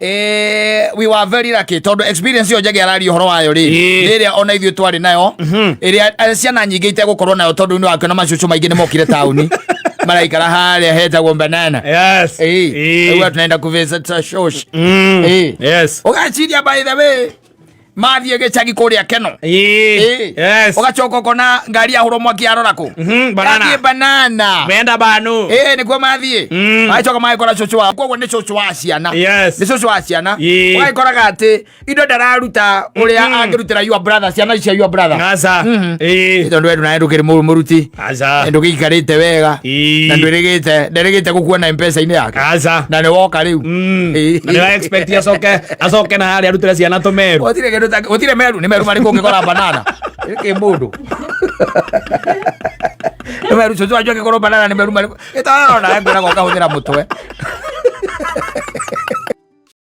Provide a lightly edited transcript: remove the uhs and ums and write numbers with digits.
We were very lucky tondũ experience ĩyo Njagi araria ũhoro wayo rĩ, nĩ ĩrĩa ona ithuĩ twarĩ nayo, ĩrĩa ciana nyingĩ itegũkorwo nayo, tondũ nĩ wakĩona macucu maingĩ nĩ mokire taũni, maraikara harĩa hetagwo banana. Rĩu tunaenda kuvisit shosh. Ũgaciria, by the way, mathiĩ gĩcagi kũrĩa Keno. Ũgacoka ũkona ngari yahũrwo mwaki yarora kũ? Banana. Yathiĩ banana. Menda banu. Ĩĩ, nĩkuo mathiĩ. Magĩcoka magĩkora cũcũ wao, koguo nĩ cũcũ wa ciana. Nĩ cũcũ wa ciana. Ũgagĩkoraga atĩ indo ndararuta ũrĩa angĩrutĩra your brother, ciana cia your brother. Aca. Tondũ we nawe ndũkĩrĩ mũruti. Aca. Ndũgĩikarĩte wega. Na ndwĩrĩgĩte, nderĩgĩte gũkuona mpesa-inĩ yake. Aca. Na nĩ woka rĩu. Na nĩ expect acoke acoke na harĩa arutĩre ciana tũmeru. Gũtirĩ kĩndũ gũtirĩ meru, nĩ meru marĩkũ ũngĩkora banana? Gĩkĩ mũndũ. Nĩ meru cũcũ wanyu angĩkorwo banana nĩ meru marĩkũ? Ĩtawe ona ngwĩraga ũkahũthĩra mũtwe.